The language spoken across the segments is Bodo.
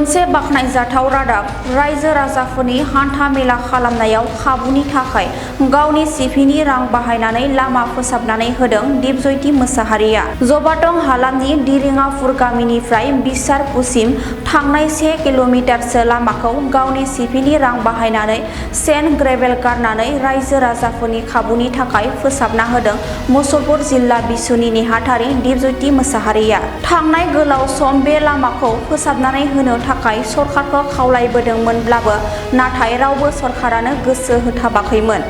मोनसे बाख्नायजाथाव रादाब रायजो राजाफोरनि हान्था मेला खालामनायाव खाबुनि थाखाय गावनि सिपिनि रां बाहायनानै लामा फोसाबनानै होदों दिपजयती मोसाहारिया। जबाटं हालामनि दिरिङाफुर गामिनिफ्राय बिसारपुरसिम थांनाय 1 किल'मिटारसो लामाखौ गावनि सिपिनि रां बाहायनानै सेन्ड ग्रेभेल गारनानै रायजो राजाफोरनि खाबुनि थाखाय फोसाबना होदों मुसलपुर जिल्ला बिसुनि नेहाथारि दिपजयती मोसाहारिया। थांनाय गोलाव सम बे लामाखौ फोसाबनानै होनो थाखाय सरकारखौ खावलायबोदोंमोनब्लाबो नाथाय रावबो सरकारानो गोसो होथाबाखैमोन।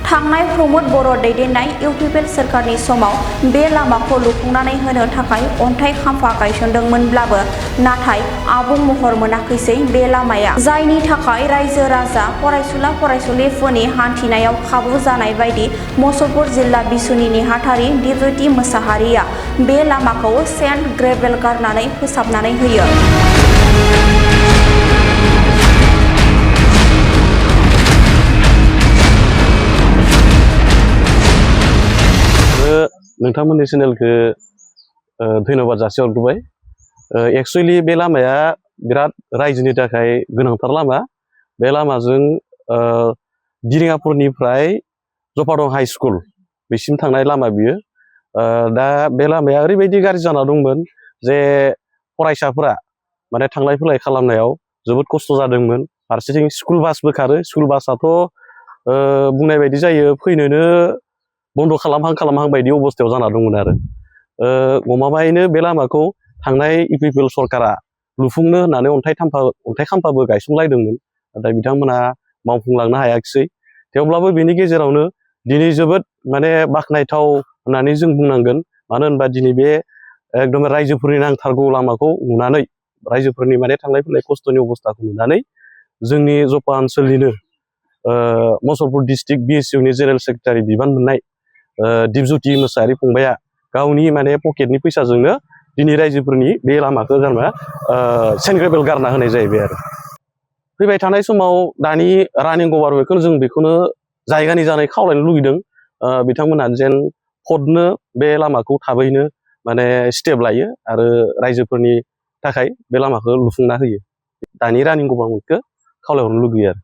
थांनाय प्रमद बर' दैदेननाय इउपिपिएल सोरखारनि समाव बे लामाखौ लुफुंनानै होनो थाखाय अन्थाइ खाम्फा गायसनदोंमोनब्लाबो नाथाय आबुं महर मोनाखैसै बे लामाया, जायनि थाखाय रायजो राजा फरायसुला फरायसुलिफोरनि हान्थिनायाव खाबु जानाय बायदि मुसलपुर जिल्ला बिसुनि नेहाथारि दिपजयती मोसाहारिया बे लामाखौ सेन्ड ग्रेभेल गारनानै फोसाबनानै होयो। नोंथांमोननि चेनेलखौ धन्यबाद जासिहरग्रोबाय। एक्सुअलि बे लामाया बिराद रायजोनि थाखाय गोनांथार लामा। बे लामाजों दिरिङापुरनिफ्राय जपादं हाइ स्कुल बेसिम थांनाय लामा बियो। दा बे लामाया ओरैबायदि गाज्रि जाना दंमोन जे फरायसाफोरा माने थांलाय फैलाय खालामनायाव जोबोद खस्थ' जादोंमोन। फारसेथिं स्कुल बासबो खारो, स्कुल बासआथ' बुंनाय बायदि जायो फैनोनो बन्द' खालामहां बायदि अबस्थायाव जाना दंमोन आरो। गमामायैनो बे लामाखौ थांनाय इउपिपिएल सरकारा लुफुंनो होननानै अन्थाइ खाम्फाबो गायसनलायदोंमोन, नाथाय बिथांमोना मावफुंलांनो हायाखिसै। थेवब्लाबो बेनि गेजेरावनो दिनै जोबोद माने बाख्नायथाव होननानै जों बुंनांगोन। मानो होनबा दिनै बे एकदम रायजोफोरनि नांथारगौ लामाखौ नुनानै, रायजोफोरनि माने थांलाय फैलाय खस्थ'नि अबस्थाखौ नुनानै जोंनि जपा ओनसोलनिनो मुसलपुर डिस्ट्रिक्ट बिएसइउनि जेनेरेल सेक्रेटारि बिबान मोननाय दिपजयती मोसाहारि फंबाया गावनि माने पकेटनि फैसाजोंनो दिनै रायजोफोरनि बे लामाखौ जेनेबा सेन्ड ग्रेभेल गारना होनाय जाहैबाय आरो। फैबाय थानाय समाव दानि रानिं गभर्नमेन्टखौ जों बेखौनो जायगानि जानाय खावलायनो लुगैदों, बिथांमोनहा जेन फदनो बे लामाखौ थाबैनो माने स्टेप लायो आरो रायजोफोरनि थाखाय बे लामाखौ लुफुंना होयो। दानि रानिं गभर्नमेन्टखौ खावलायहरनो लुगैयो आरो।